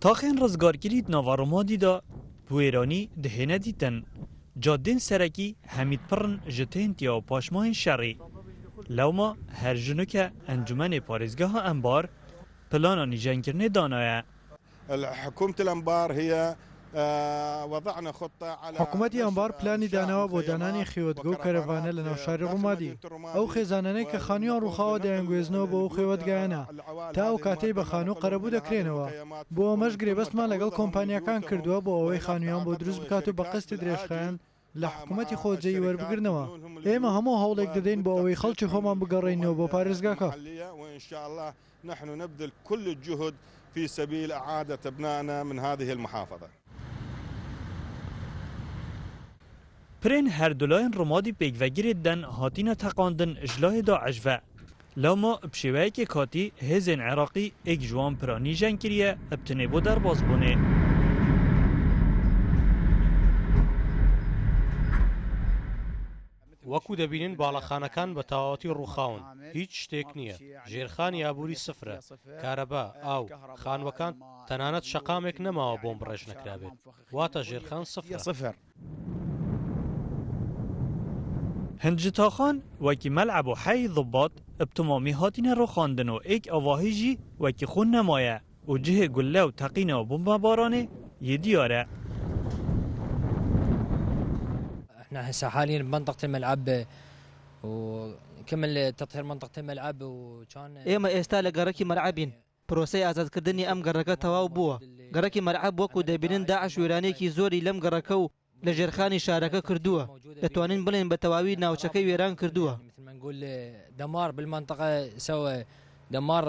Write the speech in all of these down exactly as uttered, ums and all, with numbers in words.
Taxên rizgarkirî di nava Rimadî de bi wêranî dihêne dîtin. Cadên serekî hemî pir in ji têhentiya û paşmayên şerî. Lewma her ji nuke Encûmenê Parêzgeha Embar plana nîjenkirinê danaye. حكومة الأنبار هي، آه، وضعنا خطة على Hikûmetî Embar planî danawa bo dananê xêwetge û kerevane li nav şarê Rimadî. Ew xêzananê ke xanûyan rûxawa de yên guhêzinê bo ew xêwetgayana. Ta ew katê be xanû qerebû dekrênewe. Bo emeş girêbestman legel kompaniyakan kirduwe bo ewê xanûyan bo dirust bikat û be qestê dirêjxayan li hikûmetî xoceyî werbigirnewe. Ême hemû hewlek didên bo ewê xelkê xweman bigerînnewe bo parêzgaka. نحن نبذل كل الجهد في سبيل إعادة أبنائنا من هذه المحافظة. Pirên her du layên Rimadî pêkvegirê den hatine teqandin ji layê DAIŞ ve. Lewma bi şêweyekê katî hêzên Iraqî êk ji wan piranî jen kiriye, bi tinê bo derbasbûnê. وەکو دەبینن باڵەخانەکان بە تەواوەتی ڕووخاون. هیچ شتێک نییە. ژێرخانی ئابووری سفرە. کارەبا، ئاو، خانووەکان، تەنانەت شەقامێک نەماوە بۆم بڕێژ نەکرابێت. واتە ژێرخان سفرە. Hin ji taxan wekî meleb û heyî dibat bi timamî hatine rûxandin û êk avahî jî wekî xwe nemaye û cihê gulle û teqîna û bombebaranê yê diyar e. احنا هسه حاليا بمنطقة الملعب وكمل تطهير منطقة الملعب وكان ئێمە ئێستا لە گەڕەکی مەلعەبین. پرۆسەی ئازادکردنی ئەم گەڕەکە تەواو بووە. گەڕەکی مەلعەب وەکو دەبینن داعش وێرانێکی زۆری لەم گەڕەکە و لە ژێرخانی شارەکە کردووە. دەتوانین بڵێن بە تەواوی ناوچەکەی وێران کردووە. مثل ما نقول دمار بالمنطقة سوى دمار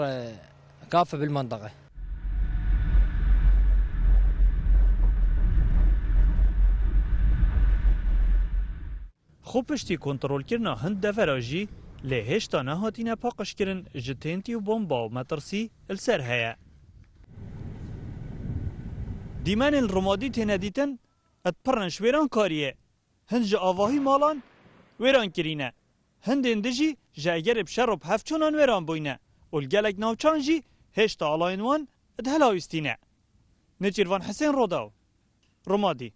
كافة بالمنطقة. Xwe piştî kontrolkirina hin devera jî lê hêşta nehatine paqijkirin ji têntî û bomba û metirsî li ser heye. Dîmenên Rimadî têne dîtin, di pir in ji wêrankariyê. Hin ji avahî malan wêran kirîne. Hindên di jî ji egerê bi şer û bi hevçûnan wêran bûyne û li gelek navçan jî hêşta alayên wan di hela wîstî ne. Nêçîrvan Hisên, Rodaw, Rimadî.